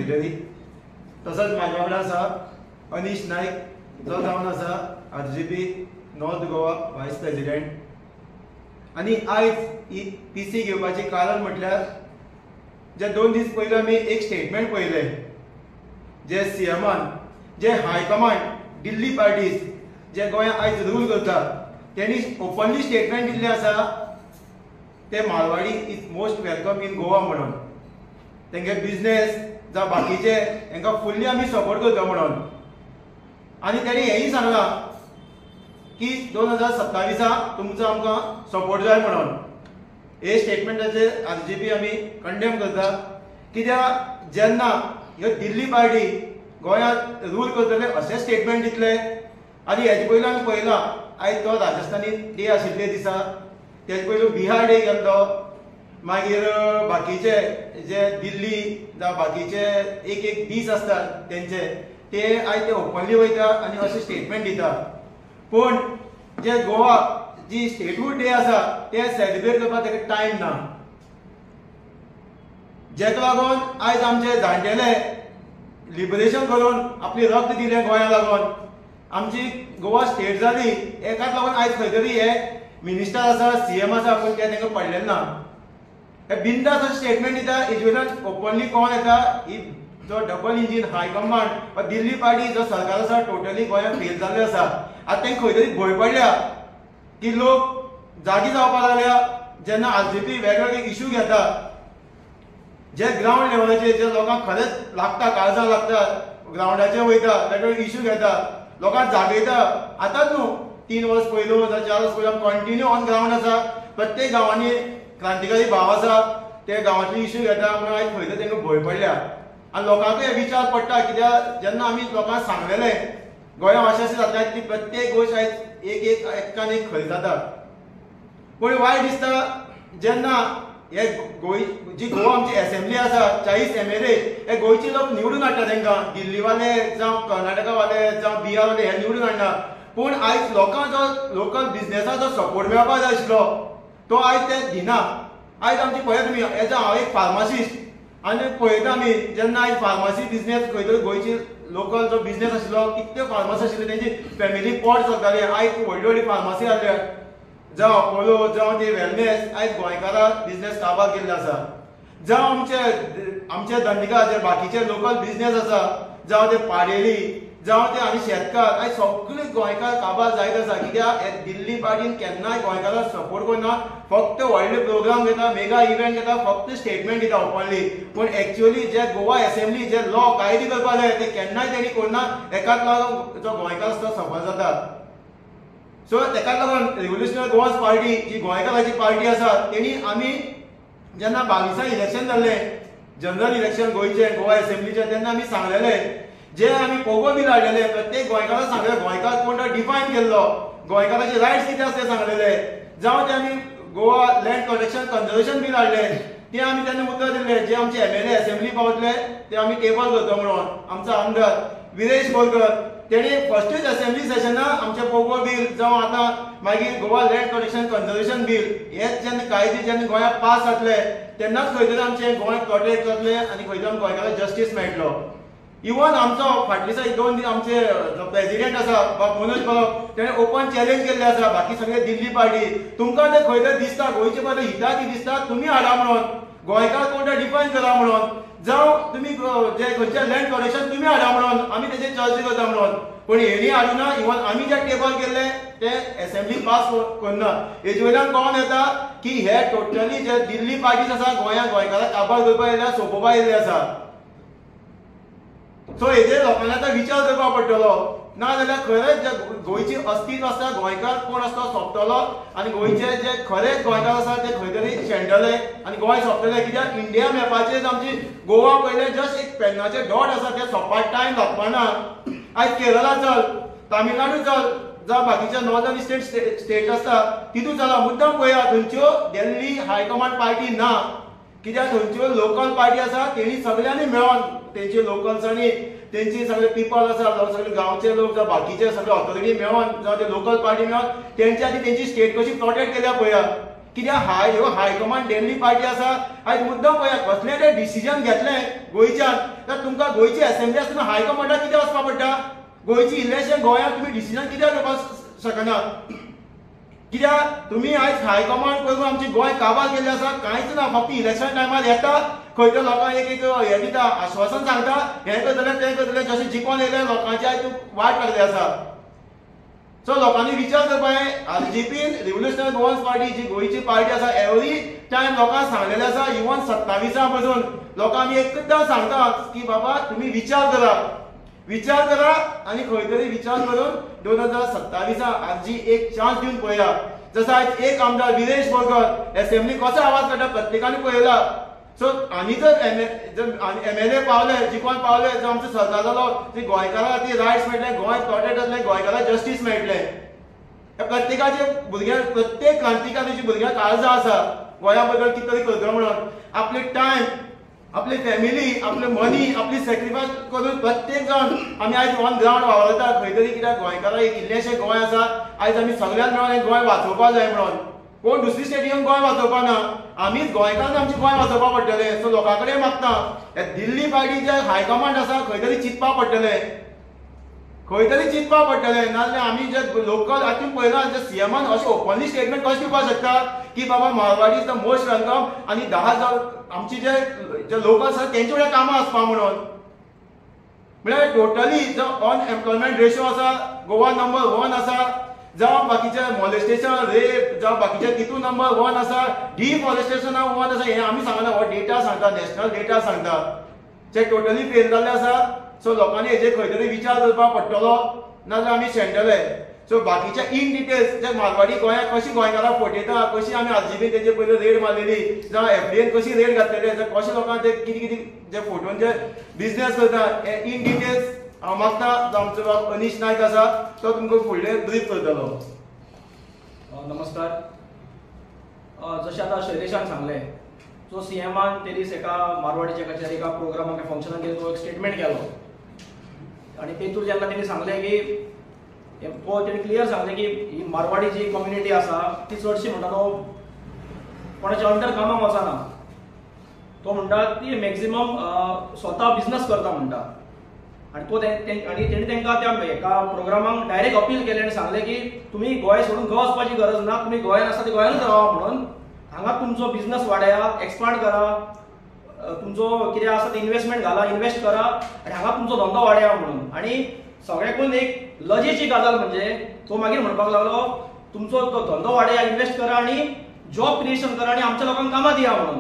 Secretary. तसोच म्हाज्या वांगडा आसा अनीश नायक जो जावन आसा RGP north Goa vice president. आनी आयज ही पीसी घेवपाचें कारण म्हटल्यार जे 2 दीस पयलीं आमी एक स्टेटमेंट पळयलें जे सीएमान जे हायकमांड दिल्ली पार्टीज जे गोंयांत आयज रूल करता तेणी ओपनली स्टेटमेंट दिल्लें आसा ते Marwari is most welcome in Goa म्हणून तेंगे बिजनेस जावं बाकीचे हेंकां फुल्ली आमी सपोर्ट करता म्हणून. आनी तेणी हेंय सांगलां की 2027 तुमचो आमकां सपोर्ट जाय म्हणून. हे स्टेटमेंटाचेर आरजीपी आमी कंडेम करता कित्याक जेन्ना ह्यो दिल्ली पार्टी गोंयांत रूल करतले अशें स्टेटमेंट दितले. आनी हेजे पयलीं आमी पळयलां आयज तो राजस्थानी डे आशिल्ले दिसा तेजे पयलू बिहार डे गेल्लो, मागीर बाकीचे जे दिल्ली जावं बाकीचे एक एक दीस आसतात तेंचे ते आयज ते ओपनली वयता आनी अशें स्टेटमेंट दिता. पूण जे गोवा जी स्टेटहूड डे आसा ते सेलिब्रेट करपाक तेका टायम ना, जेका लागून आयज आमचे जाणटेले लिबरेशन करून आपली रक्त दिलें गोंया लागून आमची गोवा स्टेट जाली. एकाच लागून आयज खंय तरी हे मिनिस्टर आसा सीएम आसा पूण ते तांकां पडलेलें ना. हे बिंदास अशें स्टेटमेंट दिता हेजे वयल्यान ओपनली कोण येता ही जो डबल इंजीन हायकमांड वा दिल्ली पार्टी जो सरकार आसा टोटली गोंयांत फेल जाल्ले आसा. आतां तांकां खंय तरी भंय पडल्या की लोक जागी जावपाक लागल्या जेन्ना आरजीपी वेगवेगळे इश्यू घेता जे ग्रावंड लेवलाचेर जे लोकांक खरेंच लागता काळजां लागता ग्रावंडाचेर वयता वेगवेगळे इश्यू घेता लोकांक जागयता. आतांच न्हू 3 वर्स पयलू जावं 4 वर्स पयलू कंटिन्यू ऑन ग्रावंड आसा, प्रत्येक गांवांनी क्रांतिकारी भाव आसा ते गांवांतले इश्यू घेता म्हणून आयज खंय तरी तांकां भंय पडल्या. आनी लोकांकूय हे विचार पडटा कित्याक जेन्ना आमी लोकांक सांगलेलें गोंयांत अशें अशें जाता ती प्रत्येक गोश्ट आयज एक एक एकान एक खरी जाता. पूण वायट दिसता जेन्ना हे गोंय जी गोवा आमची एसेंब्ली आसा 40 MLA हे गोंयचे लोक निवडून हाडटा तांकां दिल्लीवाले जावं कर्नाटकावाले जावं बिहारवाले हे निवडून हाडटा. पूण आयज लोकांक जो लोकल बिजनेसाचो सपोर्ट मेळपाक जाय आशिल्लो तो आयज ते दिना. आयज आमची पळयात तुमी एज हांव एक फार्मासिस्ट आनी पळयता आमी जेन्ना आयज फार्मासी बिजनेस खंय तरी गोंयची लोकल जो बिजनेस आशिल्लो कितल्यो फार्मासी आशिल्ल्यो तेंची फॅमिली पोट चलताली. आयज व्हडली व्हडली फार्मासी आसल्या जावं अपोलो जावं ते वेलनेस आयज गोंयकारां बिजनेस काबार केल्ले आसा. जावं आमचे आमचे धंदिका जे बाकीचे लोकल बिजनेस आसा जावं ते पाडेली जावं ते आनी शेतकार आयज सगळे गोंयकार काबार जायत आसा कित्याक हे दिल्ली पार्टीन केन्नाय गोंयकारांक सपोर्ट करना. फक्त व्हडले प्रोग्राम घेता मेगा इव्हेंट घेता फक्त स्टेटमेंट दिता ओपनली पूण एक्चुअली जे गोवा एसेंब्ली जे लॉ कायदे करपाक जाय ते केन्नाय तेणी करना. एकाच लागून जो गोंयकार आसता सफर जाता. सो तेकाच लागून रिव्होल्युशनरी गोवान्स पार्टी जी गोंयकाराची पार्टी आसा तेणी आमी जेन्ना 22 इलेक्शन जाल्लें जनरल इलेक्शन गोंयचें गोवा एसेंब्लीचें तेन्ना आमी सांगलेलें जे आमी पोगो बील हाडलेले प्रत्येक गोंयकाराक सांगलें गोंयकार कोण तो डिफायन केल्लो गोंयकाराचे रायट्स कितें आसा ते सांगलेले. जावं ते आमी Goa land collection conservation bill हाडलें ते आमी तेन्ना उतर दिल्लें जे आमचे MLA assembly पावतले ते आमी टेबल करता म्हणून. आमचो आमदार विरेश बोरकर तेणी फर्स्टूच असेंब्ली सेशना आमचें पोगो बील जावं आतां मागीर Goa land collection conservation bill हे जेन्ना कायदे जेन्ना गोंयांत पास जातले तेन्नाच खंय तरी आमचें गोंय प्रोटेक्ट जातलें आनी खंय तरी गोंयकाराक जस्टीस मेळटलो. इवन आमचो फाटले दिसा 2 दीस आमचे जो प्रेजिडेंट आसा बाब मनोज परब तेणें ओपन चॅलेंज केल्लें आसा बाकी सगळे दिल्ली पार्टी तुमकां जर खंय तरी दिसता गोंयचे पळय हिताक दिसता तुमी हाडा म्हणून गोंयकार कोण तो डिफायन करा म्हणून जावं तुमी जे खंयचे लँड कलेक्शन तुमी हाडा म्हणून आमी तेजेर चर्चा करता म्हणून. पूण हेणी हाडुना. इवन आमी जे टेबल केल्ले ते एसेंब्ली पास करना. हेजे वयल्यान कळोन येता की हे टोटली जे दिल्ली पार्टीज आसा गोंयांत गोंयकाराक काबार करपाक येयल्या सोंपोवपाक येयल्ले आसा. सो हेजेर लोकांनी आतां विचार करपाक पडटलो ना जाल्यार खरेंच जे गोंयची अस्तित्व आसा गोंयकार कोण आसता सोंपतलो आनी गोंयचे जे खरेंच गोंयकार आसा ते खंय तरी शेणटले आनी गोंय सोंपतलें. कित्याक इंडिया मॅपाचेर आमची गोवा पयलें जस्ट एक पेन्नाचें डॉट आसा तें सोंपपाक टायम लागपाना. आयज केरला चल तामिळनाडू चल जावं बाकीचे नॉर्दर्न स्टेट आसता तितून चला मुद्दम पळया थंयच्यो दिल्ली हायकमांड पार्टी ना कित्याक थंयच्यो लोकल पार्टी आसा तेणी सगळ्यांनी मेळोन तेंचे लोकल्सांनी तेंची सगळे पिपल आसा सगळे गांवचे लोक जावं बाकीचे सगळे ऑथॉरिटी मेळोन जावं ते लोकल पार्टी मेळोन तेंच्या आनी तेंची स्टेट कशी प्रोटेक्ट केल्या पळया. कित्याक हाय ह्यो हायकमांड दिल्ली पार्टी आसा. आयज मुद्दम पळया कसलें तें डिसिजन घेतलें गोंयच्यान तर तुमकां गोंयची एसेंब्ली आसतना हायकमांडाक कितें वचपा पडटा? गोंयची इलेक्शन गोंयांत तुमी डिसिजन कित्याक घेवपाक शकना? कित्याक तुमी आयज हायकमांड करून आमची गोंय काबार केल्ली आसा. कांयच ना, फक्त इलेक्शन टायमार येता खंय तर लोकांक एक एक हें दिता, आश्वासन सांगता, हें करतलें तें करतलें, जशें जिखोन येयले लोकांची आयज वाट लागली आसा. सो लोकांनी विचार करपा जाय. आरजीपीन रिव्होल्युशनरी गोवन्स पार्टी जी गोंयची पार्टी आसा एवरी टायम लोकांक सांगलेलें आसा. इवन 27 पासून लोकांक आमी एकदां सांगता की बाबा तुमी विचार करा, विचार करा आनी खंय तरी विचार करून 2027 आरजी एक चान्स दिवन पळया. जसो आयज एक आमदार विरेश बोरकर एसेंब्ली कसो आवाज काडटा प्रत्येकान पळयला. सो आनी जर एमएलए पावले, जिखोन पावले, जर आमचो सरकार जालो जी गोंयकारां खातीर रायट्स मेळटले, गोंय प्रोटेक्ट जातलें, गोंयकारांक जस्टीस मेळटलें. प्रत्येकाचे भुरग्यांक, प्रत्येक क्रांतिकाराची भुरग्यांक काळजां आसा गोंया बद्दल कितें तरी करतलो म्हणून. आपले टायम, आपली फॅमिली, आपले मनी, आपली सॅक्रिफायस करून प्रत्येक जाण आमी आयज ऑन ग्रावंड वावरता खंय तरी. कित्याक गोंयकारां एक इल्लेशें गोंय आसा, आयज आमी सगळ्यांक मेळोन हें गोंय वाचोवपाक जाय म्हणून. कोण दुसरी स्टेट येवन गोंय वाचोवपा ना, आमीच गोंयकारांक आमचें गोंय वाचोवपाक पडटलें. सो लोकां कडेन मागता हे दिल्ली पार्टी जे हायकमांड आसा खंय तरी चिंतपाक पडटलें, खंय तरी चिंतपाक पडटलें. नाजाल्यार आमी जे लोकल आतां पळयलां जे सीएमान अशें ओपनली स्टेटमेंट कशें दिवपाक शकता की बाबा Marwari is the most welcome आनी 10,000 आमची जे जे लोक आसा तेंचे कडेन कामां आसपा म्हणून. म्हळ्यार टोटली जो अनएम्प्लॉयमेंट रेशो आसा गोवा नंबर 1 आसा, जावं बाकीचे मॉलेस्टेशन रेप जावं बाकीचे तितून नंबर 1 आसा, डिफॉरेस्टेशना 1 आसा. हें आमी सांगना, हो डेटा सांगता, नॅशनल डेटा सांगता. जे टोटली फेल जाल्ले आसा. सो लोकांनी हेजेर खंय तरी विचार करपाक पडटलो, नाजाल्यार आमी शेणटले. सो बाकीचे इन डिटेल्स जे मारवाडी गोंयांत कशी गोंयकारां फटयता, कशी आमी आरजीपीन तेजे पयलीं रेड मारलेली, जावं एफडीएन कशी रेड घातलेली, जावं कशे लोकांक ते कितें कितें जे फोटोन जे बिजनेस करता हे इन डिटेल्स हांव मागता. जो आमचो बाब अनीश नायक आसा तो तुमकां फुडलें ब्रीफ करतलो. नमस्कार. जशें आतां शैलेशान सांगलें, जो सीएमान ते दीस एका मारवाडीच्या कचेरी एका प्रोग्रामाक फंक्शनाक गेलो, तो एक स्टेटमेंट केलो आनी तेतूर जेन्ना तेणी सांगलें की तो तेणी क्लियर सांगलें की ही मारवाडी जी कम्युनिटी आसा ती चडशी म्हणटा तो कोणाच्या अंडर कामाक वचना, तो म्हणटा ती मॅक्झिमम स्वता बिजनस करता म्हणटा. आनी तो आनी तेणी तांकां त्या एका प्रोग्रामाक डायरेक्ट अपील केलें आनी सांगलें की तुमी गोंय सोडून खंय वचपाची गरज ना, तुमी गोंयान आसा ते गोंयानूच रावा म्हणून, हांगा तुमचो बिजनस वाडया, एक्सपांड करा, तुमचो कितें आसा ते इन्वेस्टमेंट घाला, इन्वेस्ट करा आनी हांगा तुमचो धंदो वाडया म्हणून. आनी सगळ्याकून एक लजेची गजाल म्हणजे तो मागीर म्हणपाक लागलो तुमचो तो धंदो वाडया, इन्वेस्ट करा आनी जॉब क्रिएशन करा आनी आमच्या लोकांक कामां दिया म्हणून.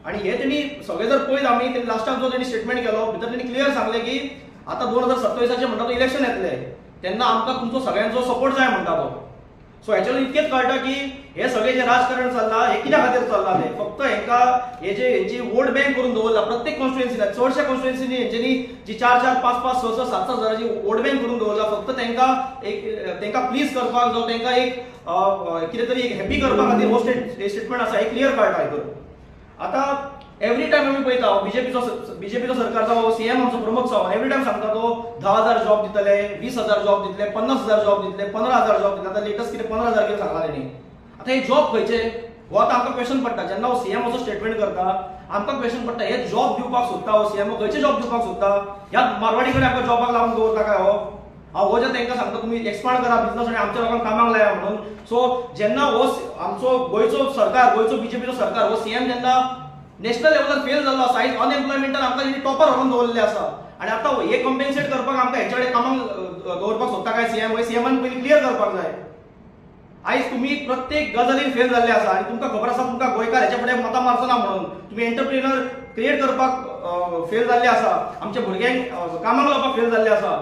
आनी हे तेणी सगळें जर पळयत आमी तेणी लास्टाक जो तेणी स्टेटमेंट केलो भितर तेणी क्लियर सांगलें की आतां 2027 म्हणटा तो इलेक्शन येतलें तेन्ना आमकां तुमचो सगळ्यांचो सपोर्ट जाय म्हणटा तो. सो हेच्यान इतकेंच कळटा की हे सगळें जें राजकारण चल्लां हें कित्या खातीर चल्लां तें फक्त हेंकां हे जे हेंची वोट बँक करून दवरला प्रत्येक कॉन्स्टिट्युएन्सीन, चडश्या कॉन्स्टिट्युएन्सीनी हेंच्यांनी जी 4, 4, 5, 5, 6, 6, 7, 7 हजाराची वोट बँक करून दवरला फक्त तेंकां एक तेंकां प्लीज करपाक जावं तेंकां एक कितें तरी एक हॅपी करपा खातीर हो स्टेटमेंट आसा हें क्लियर कळटा हितून. आतां एवरी टायम आमी पळयता बीजेपीचो सरकार जावं सीएम आमचो प्रमोद सावंत एवरी टायम सांगता तो 10,000 जॉब दितले, 20,000 जॉब दितले, 50,000 जॉब दितले, 15,000 जॉब दितले. आतां लेटस्ट कितें 15,000 कितें सांगला तेणी. आतां हे जॉब खंयचे हो आतां आमकां क्वेश्चन पडटा. जेन्ना हो सीएम असो स्टेटमेंट करता आमकां क्वेश्चन पडटा हे जॉब दिवपाक सोदता हो सीएम, खंयचे जॉब दिवपाक सोदता? ह्या मारवाडी कडेन आमकां जॉबाक लावन दवरता काय हो? हांव हो जे तांकां सांगता तुमी एक्सपांड करा बिजनस आनी आमच्या लोकांक कामाक लाया म्हणून. सो जेन्ना हो आमचो गोंयचो सरकार, गोंयचो बीजेपीचो सरकार हो सीएम जेन्ना नॅशनल लेवलार फेल जाल्लो आसा, आयज अनएम्प्लॉयमेंटान आमकां तेणी टॉपर व्हरून दवरलेले आसा आनी आतां हे कॉम्पेन्सेट करपाक आमकां हेच्या कडेन कामाक दवरपाक सोदता काय सीएम? हय सीएमान पयलीं क्लियर करपाक जाय. आयज तुमी प्रत्येक गजालीन फेल जाल्ले आसा आनी तुमकां खबर आसा तुमकां गोंयकार हेच्या फुडें मतां मारचो ना म्हणून तुमी एंटरप्रिनर क्रिएट करपाक फेल जाल्ले आसा, आमच्या भुरग्यांक कामाक लावपाक फेल जाल्ले आसा.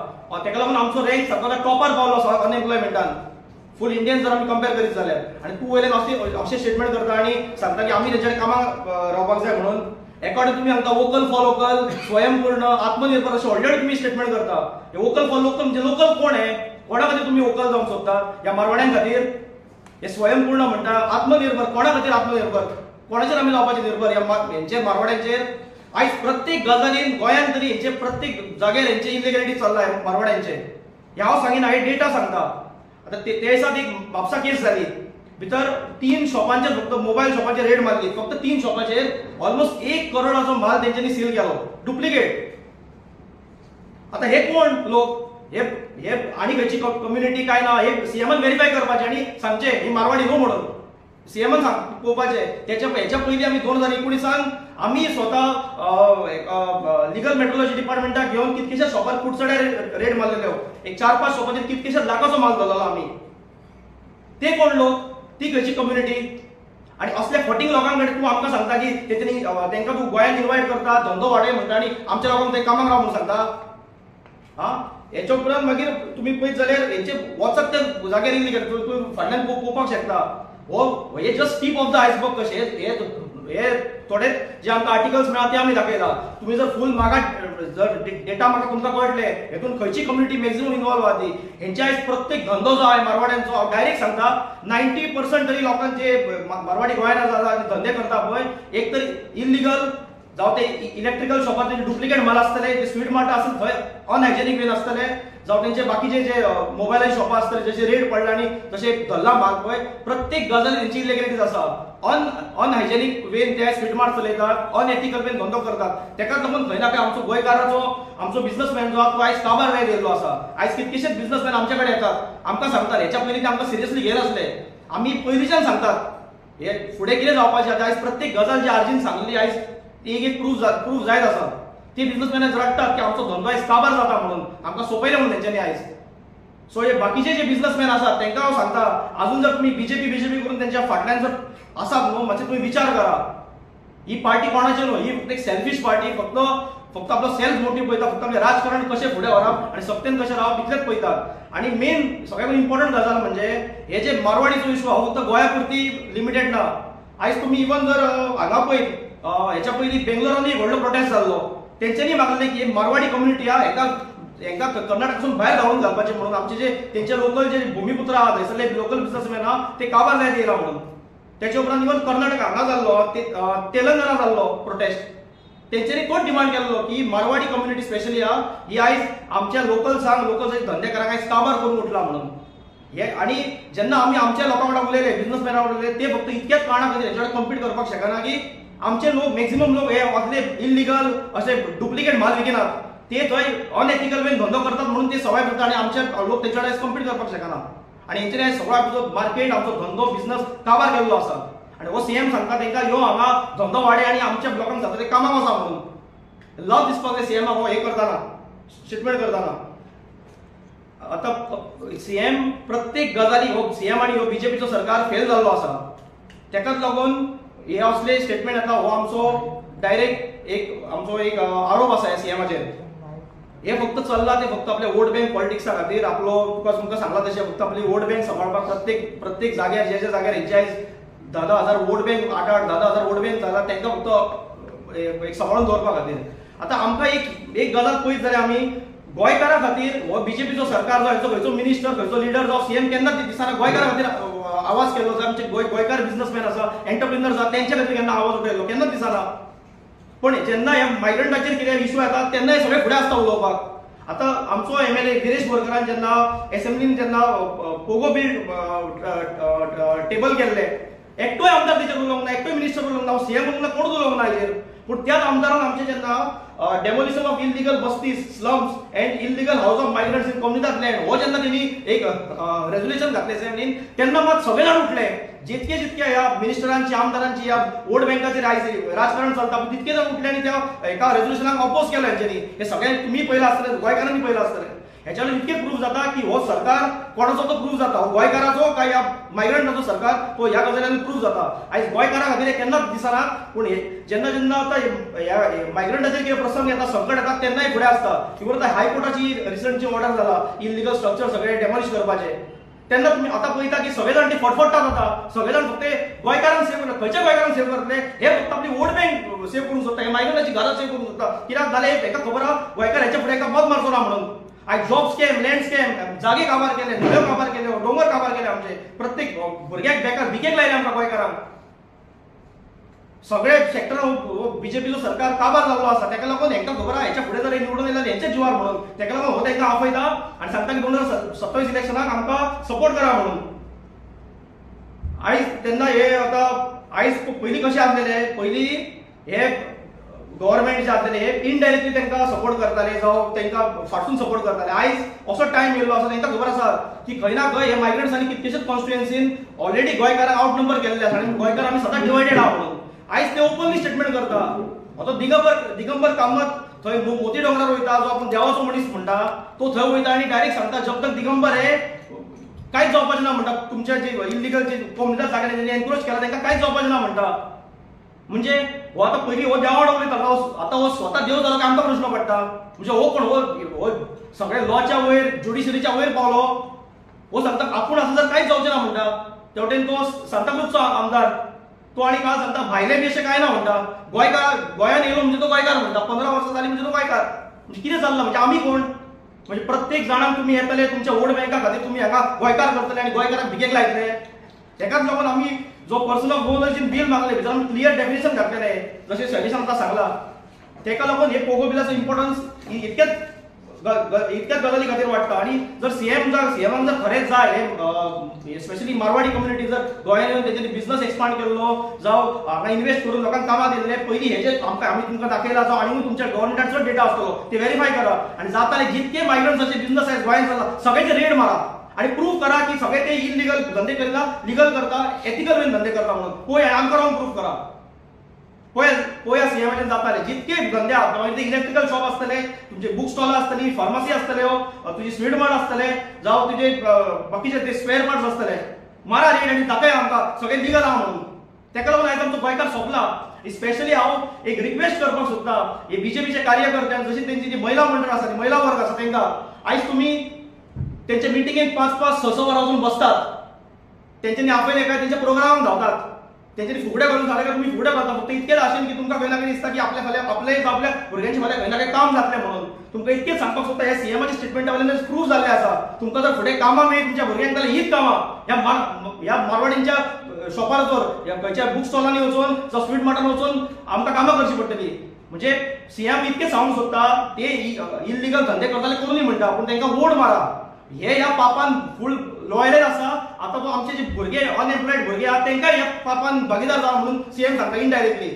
तेका लागून आमचो रँक सगळ्यात टॉपार पावलो आसा अनएम्प्लॉयमेंटान फूल इंडियन जर आमी कंपेर करीत जाल्यार. आनी तूं वयल्यान अशें स्टेटमेंट करता आनी सांगता की आमी तेंच्या कामाक रावपाक जाय म्हणून. एकाडे तुमी सांगता वोकल फॉर लोकल, स्वयंपूर्ण, आत्मनिर्भर अशें ऑलरेडी तुमी स्टेटमेंट करता. हे वोकल फॉर लोकल म्हणजे लोकल कोण हे? कोणा खातीर तुमी वोकल जावंक सोदता? ह्या मारवाड्यां खातीर? हे स्वयंपूर्ण म्हणटा, आत्मनिर्भर, कोणा खातीर आत्मनिर्भर? कोणाचेर आमी जावपाचेर निर्भर? ह्या हेंचेर मारवाड्यांचेर? आयज प्रत्येक गजालीन गोंयांत तरी हेंचे प्रत्येक जाग्यार हेंचे इलिगॅलिटी चल्ला मारवाड्यांचे. हे हांव सांगिना, हे डेटा सांगता. आतां ते दिसा एक म्हापसा केस जाली, भितर 3 शॉपांचेर फक्त मोबायल शॉपाचेर रेड मारली. फक्त 3 शॉपाचेर ऑलमोस्ट 1 करोडाचो माल तेंच्यांनी सील केलो, डुप्लिकेट. आतां हे कोण लोक, हे हे आनी खंयची कम्युनिटी काय ना, हे सीएमान व्हेरीफाय करपाचें आनी सांगचें ही मारवाडी न्हू म्हणून सीएमान पळोवपाचें. तेच्या हेच्या पयलीं आमी 2019 आमी स्वता लिगल मेट्रोलॉजी डिपार्टमेंटाक घेवन कितकेशा शॉपार कुडचड्यार रेड मारलेल्यो. एक 4-5 शॉपाचेर कितकेशा लाखाचो माल धरलेलो आमी. ते कोण लोक, ती खंयची कम्युनिटी? आनी असल्या फटींग लोकां कडेन तूं आमकां सांगता की तेंच्यांनी तेंकां तूं गोंयांत इनवायट करता, धंदो वाडय म्हणटा आनी आमच्या लोकांक ते कामाक राव म्हणून सांगता. हा, हेच्या उपरांत मागीर तुमी पळयत जाल्यार हेंचे वचत त्या जाग्यार इल्ली तूं फाटल्यान पळोवपाक शकता. हो हे just tip of the iceberg कशें हे थोडे जे आमकां आर्टिकल्स मेळ्ळा ते आमी दाखयला. तुमी जर फूल म्हाका जर डेटा म्हाका तुमकां कळटले हेतून खंयची कम्युनिटी मॅक्झिमम इनवॉल्व आहा ती. हेंच्या आयज प्रत्येक धंदो जो आहा मारवाड्यांचो, हांव डायरेक्ट सांगता 90% तरी लोकांचे मारवाडी गोंयांत आसा आनी धंदे करता पळय, एक तर इलिगल जावं ते इलेक्ट्रिकल शॉपार तेंचे डुप्लिकेट माल आसतले, ते स्वीट मार्ट आसत थंय अनहायजेनीक वेन आसतले, जावं तेंचे बाकीचे जे मोबायलाचे शॉपां आसतले जशे रेट पडला आनी जशे धरला माल पळय, प्रत्येक गजाली तेंची इलिगलिटीज आसा. अनहायजेनीक वेन ते स्वीट मार्ट चलयतात, अनएथिकल वेन धंदो करतात. तेकाच लागून खंय ना खंय आमचो गोंयकाराचो, आमचो बिझनसमॅन जो आहा तो आयज काबार जायत गेल्लो आसा. आयज कितकेशेच बिझनसमॅन आमचे कडेन येतात, आमकां सांगतात. हेच्या पयलीं ते आमकां सिरियसली घेनासले, आमी पयलींच्यान सांगतात हे फुडें कितें जावपाचें. आतां आयज प्रत्येक गजाल जी आर्जीन सांगली आयज ती एक एक प्रूफ जायत आसा. ती बिझनसमॅन रडटात की आमचो धंदो आयज काबार जाता म्हणून, आमकां सोंपयलें म्हणून तेंच्यांनी आयज. सो हे बाकीचे जे बिझनसमॅन आसात तेंकां हांव सांगता, आजून जर तुमी बीजेपी करून तेंच्या फाटल्यान जर आसात न्हू, मातशें तुमी विचार करा. ही पार्टी कोणाची न्हू, ही फक्त एक सेल्फीश पार्टी, फक्त फक्त आपलो सेल्फ मोटीव पळयता, फक्त आपलें राजकारण कशें फुडें व्हरप आनी सत्तेन कशें रावप इतलेंच पळयतात. आनी मेन सगळ्यात इम्पॉर्टंट गजाल म्हणजे हे जे मारवाडीचो इशू हो फक्त गोंया पुरती लिमिटेड ना. आयज तुमी इवन जर हांगा पळयत, हेच्या पयलीं बेंगलोरानूय व्हडलो प्रोटेस्ट जाल्लो, तेंच्यांनी मागलें की मारवाडी कम्युनिटी आहा हेका हेंका कर्नाटकासून भायर धांवून घालपाचें म्हणून, आमचे जे तेंचे लोकल जे भुमिपुत्र आहा थंयसरले लोकल बिझनसमॅन आहा ते काबार जायत येयला म्हणून. तेच्या उपरांत इवन कर्नाटक हांगा जाल्लो, तेलंगणा जाल्लो प्रोटेस्ट, तेंच्यांनी तोच डिमांड केल्लो की मारवाडी कम्युनिटी स्पेशली आहा ही आयज आमच्या लोकल्सांक, लोकल धंदेकारांक आयज काबार करून उठला म्हणून. हे आनी जेन्ना आमी आमच्या लोकां वांगडा उलयले, बिझनसमॅना वांगडा उलयले, ते फक्त इतक्याच कारणां खातीर हेच्या कडेन कम्पीट करपाक शकना की आमचे लोक मॅक्झिमम लोक हे असले इलिगल असे डुप्लिकेट माल विकिनात, ते थंय अनएथिकल वेन धंदो करतात म्हणून ते सवाय करतात आनी आमचे लोक तेंच्या कडेन कम्पीट करपाक शकना. आनी हेंच्यांनी सगळो आमचो मार्केट, आमचो धंदो बिझनस काबार केल्लो आसा. आनी हो सीएम सांगता तेंकां यो हांगा धंदो वाडय आनी आमच्या लोकांक जाता ते कामाक वचा म्हणून. लज दिसपाक जाय सीएमाक हो हे करतना, स्टेटमेंट करतना. आतां सीएम प्रत्येक गजाली हो सीएम आनी हो बीजेपीचो सरकार फेल जाल्लो आसा, तेकाच लागून हे असले स्टेटमेंट येता. हो आमचो डायरेक्ट एक आमचो एक आरोप आसा ह्या सीएमाचेर. हे फक्त चल्ला ते फक्त आपले वोट बँक पॉलिटिक्सा खातीर, आपलो तुका तुमकां सांगला तशें फक्त आपली वोट बँक सांबाळपाक प्रत्येक प्रत्येक जाग्यार जे जे जाग्यार हेंचे आयज 10-10 हजार वोट बँक, 8-8, 10-10 हजार वोट बँक जाला, तेंकां फक्त एक सांबाळून दवरपा खातीर. आतां आमकां एक एक गजाल पळयत जाल्यार आमी गोंयकारां खातीर हो बीजेपीचो सरकार जावं, हेचो खंयचो मिनिस्टर, खंयचो लिडर जावं, सीएम केन्ना दिसना गोंयकारां खातीर आवाज केलो. जावं आमचे गोंयकार बिझनसमॅन आसा, एंटरप्रिनर्स आसा, तेंच्या खातीर केन्ना आवाज उठयलो केन्ना दिसना. पण जेन्ना ह्या मायग्रंटाचेर कितें इशू येता तेन्ना हे सगळे फुडें आसता उलोवपाक. आतां आमचो एमएलए गिरीश बोरकरान जेन्ना एसेंब्लीन जेन्ना पोगो बील टेबल केल्ले, एकटोय आमदार तेचेर उलोवंक ना, एकटोय मिनिस्टर उलोवंक ना, सीएम उलोवंक ना, कोणूच उलोवंक ना हेजेर. पूण त्याच आमदारान आमचे जेन्ना demolition of illegal bastis, slums and illegal house of migrants in Comunidade land हो जेन्ना तेणी एक रेजोल्युशन घातलें असेंब्लीन, तेन्ना मात सगळे जाण उठले. जितके जितके ह्या मिनिस्टरांची, आमदारांची ह्या वोट बँकाचेर आयज राजकारण चलता तितके जाण उठले आनी त्या एका रेजोल्युशनाक अपोज केलो हेंच्यांनी. हे सगळें तुमी पळयलां आसतलें, गोंयकारांनी पळयलां आसतलें. हेच्यावर इतके प्रूफ जाता की हो सरकार कोणाचो तो प्रूफ जाता, हो गोंयकाराचो काय ह्या मायग्रंटाचो सरकार तो ह्या गजालींनी प्रूफ जाता. आयज गोंयकारां खातीर केन्नाच दिसना, पूण जेन्ना जेन्ना आतां ह्या मायग्रंटाचेर कितें प्रसंग येता, संकट येता, तेन्नाय फुडें आसता. इवन आतां हायकोर्टाची रिसंटची ऑर्डर जाला इलिगल स्ट्रक्चर सगळे डेमॉलिश करपाचे, तेन्ना तुमी आतां पळयता की सगळे जाण ते फटफटतात. आतां सगळे जाण फक्त गोंयकारांक सेव करता, खंयच्या गोंयकारांक सेव करतले? हे फक्त आपली वोट बँक सेव करूंक सोदता, हे मायग्रंटाची घरां सेव करूंक सोदता. कित्याक जालें हेका खबर आहा गोंयकार हेच्या फुडें हेका मत मारचो ना म्हणून. आयज जॉब स्कॅम, लँड स्कॅम, जागे काबार केले, न्हंयो काबार केल्यो, दोंगर काबार केले, आमचे प्रत्येक भुरग्याक बेकार भिकेक लायले आमकां गोंयकारांक. सगळे सेक्टरान बीजेपीचो सरकार काबार जाल्लो आसा. तेका लागून हेंकां खबर आहा हेच्या फुडें जर निवडून येयले हेंच्या जिवार म्हणून, तेका लागून हो तेंकां आपयता आनी सांगता की 2027 इलेक्शनाक आमकां सपोर्ट करा म्हणून. आयज तेन्ना हे आतां आयज पयलीं कशें आसलेले, पयलीं हे गव्हर्मेंट जे आसलेले हे इनडायरेक्टली तांकां सपोर्ट करताले जावं तांकां फाटसून सपोर्ट करताले. आयज असो टायम येयल्लो आसा तांकां खबर आसा की खंय ना खंय हे मायग्रंट्सांनी कितकेशेच कॉन्स्टिट्युएन्सीन ऑलरेडी गोंयकारांक आवट नंबर केल्ले आसा आनी गोंयकार आमी सदांच डिवायडेड आहा म्हणून आयज ते ओपनली स्टेटमेंट करता. आतां दिगंबर कामत थंय मोती डोंगरार वयता, जो आपूण देवाचो मनीस म्हणटा तो थंय वयता आनी डायरेक्ट सांगता जब तक दिगंबर हे कांयच जावपाचें ना म्हणटा. तुमच्या जे इलिगल जे कोमुनिदाद जाग्यार जेणी एनक्रोच केला तांकां कांयच जावपाचें ना म्हणटा. म्हणजे हो आतां पयलीं हो देवा उलयतालो, आतां हो स्वता देव जालो काय आमकां प्रश्न पडटा. म्हणजे हो कोण, हो सगळे लॉच्या वयर ज्युडिशरीच्या वयर पावलो. हो सांगता आपूण आसा जर कांयच जावचें ना म्हणटा. तेवटेन तो सांताक्रूजचो आमदार तो आनी काल सांगता भायले बी अशें कांय ना म्हणटा. गोंयकार गोंयान येयलो म्हणजे तो गोंयकार म्हणटा, 15 वर्सां जालीं म्हणजे तो गोंयकार. म्हणजे कितें चल्लां, म्हणजे आमी कोण? म्हणजे प्रत्येक जाणांक तुमी येतले तुमच्या वोट बँका खातीर तुमी हांगा गोंयकार करतले आनी गोंयकारांक भिकेक लायतले. तेकाच लागून आमी जो पर्सन ऑफ गोवन बील मागले भितर आमी क्लियर डेफिनेशन घातलेलें, जशें शैलेशान आतां सांगलां. तेका लागून हे पोगो बिलाचो इम्पॉर्टन्स इतक्याच गजाली खातीर वाडटा. आनी जर सीएमाक जर खरेंच जाय हे स्पेशली मारवाडी कम्युनिटी जर गोंयान येवन तेंच्यांनी बिजनस एक्सपांड केल्लो जावं हांगा इन्वेस्ट करून लोकांक कामां दिल्ले, पयलीं हेजे आमकां आमी तुमकां दाखयला जावं आनी तुमच्या गव्हर्मेंटान चड डेटा आसतलो ते वेरीफाय करा आनी जाताले जितके मायग्रंट्साचे बिजनस आयज गोंयान चल्ला सगळ्यांचे रेड मारा आनी प्रूफ करा की सगळे ते इलिगल धंदे करिना, लिगल करता, एथिकल वेन धंदे करता म्हणून पळय आमकां रावन प्रूफ करा. पळया सीएमाचेर जाताले जितके धंदे आसा, मागीर ते इलेक्ट्रिकल शॉप आसतले, तुमचे बूक स्टॉल आसतली, फार्मासी आसतल्यो, तुजी स्वीट मार्ट आसतले, जावं तुजे बाकीचे ते स्पेअर पार्ट्स आसतले. मारा रेड आनी दाखय आमकां सगळे लिगल आहा म्हणून. तेका लागून आयज आमचो गोंयकार सोंपला. स्पेशली हांव एक रिक्वेस्ट करपाक सोदता हे बीजेपीचे कार्यकर्त्यांक, जशी तेंची जी महिला मंडळ आसा, ती महिला वर्ग आसा, तांकां आयज तुमी तेंच्या मिटिंगेक 5 5 6 6 वरां वचून बसतात, तेंच्यांनी आपयले काय तेंच्या प्रोग्रामाक धांवतात, तेंच्यांनी फुगड्यो घालून जाले काय तुमी फुगड्यो घालता. फक्त इतकेच आशेन की तुमकां खंय ना खंय दिसता की आपल्या फाल्यां आपले आपल्या भुरग्यांचे फाल्यां खंय ना खंय काम जातलें म्हणून. तुमकां इतकेच सांगपाक सोदता ह्या सीएमाच्या स्टेटमेंटा वयल्यान प्रूफ जाल्लें आसा. तुमकां जर फुडें कामां मेळ्ळी तुमच्या भुरग्यांक जाल्यार हीच कामां ह्या मारवाडींच्या शॉपार वचून, ह्या खंयच्या बूक स्टॉलांनी वचून जावं स्वीट मार्टान वचून आमकां कामां करची पडटली. म्हणजे सीएम इतकें सांगूंक सोदता ते इलिगल धंदे करताले करूनय म्हणटा, पूण तांकां वोट मारा. हे ह्या पापान फूल लॉयलेर आसा. आतां तो आमचे जे भुरगे अनएम्प्लॉयड भुरगे आहा तांकां ह्या पापान भागीदार जाला म्हणून सीएम सांगता इनडायरेक्टली.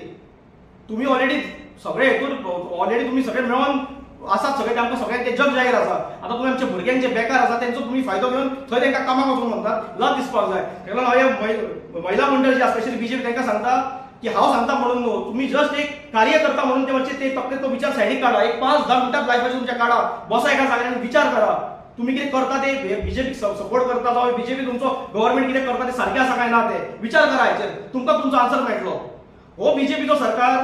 तुमी ऑलरेडी सगळे हेतून ऑलरेडी तुमी सगळे मेळोन आसात, सगळे आमकां सगळ्यांक ते जग जाहीर आसा. आतां तुमी आमचे भुरग्यांचे बेकार आसा तेंचो तुमी फायदो घेवन थंय तांकां कामाक वचूंक म्हणटात, लज दिसपाक जाय. ताका लागून हांव हे महिला मंडळ जे आसा स्पेशली बीजेपी तांकां सांगता की हांव सांगता म्हणून न्हू, तुमी जस्ट एक कार्य करता म्हणून ते मातशे ते तकलेंतलो विचार सायडीक काडा. एक 5-10 मिनटां लायफाचे तुमच्या काडा, बसा एका जाग्यार आनी विचार करा तुमी कितें करता ते बीजेपीक सपोर्ट करता जावं बीजेपी तुमचो गव्हर्मेंट कितें करता ते सारकें आसा काय ना ते विचार करा. हेचेर तुमकां तुमचो आन्सर मेळटलो. हो बीजेपीचो सरकार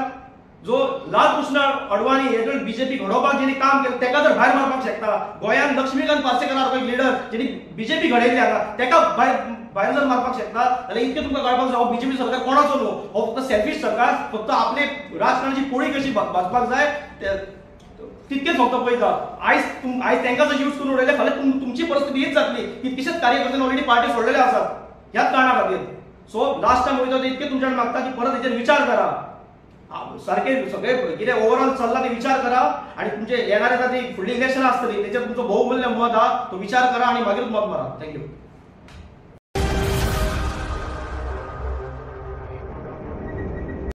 जो लालकृष्ण अडवाणी हे जो बीजेपी घडोवपाक जेणी काम केलें तेका जर भायर मारपाक शकता, गोंयांत लक्ष्मीकांत पार्सेकर सारको एक लिडर जेणी बीजेपी घडयल्ली हांगा तेका भायर जर मारपाक शकता जाल्यार इतकें तुमकां कळपाक जाय हो बीजेपी सरकार कोणाचो न्हू, हो फक्त सेल्फीश सरकार, फक्त आपले राजकारणाची पोळी कशी भाजपाक जाय तितकेच फक्त पळयता. आयज तांकां जर यूज करून उडयले फाल्यां तुमची परिस्थिती हीच जातली. कितकेशेच कार्यकर्त्यांनी ऑलरेडी पार्टी सोडलेले आसात ह्याच कारणा खातीर. सो लास्ट टायम वयता इतकें तुमच्या मागता की परत हेचेर विचार करा, सारके सगळे कितें ओवरऑल चल्ला ते विचार करा आनी तुमचे येणारे आतां ती फुडली इलेक्शनां आसतली तेचेर तुमचो बहुमूल्य मत आहा तो विचार करा आनी मागीरूच मत मारा. Thank you.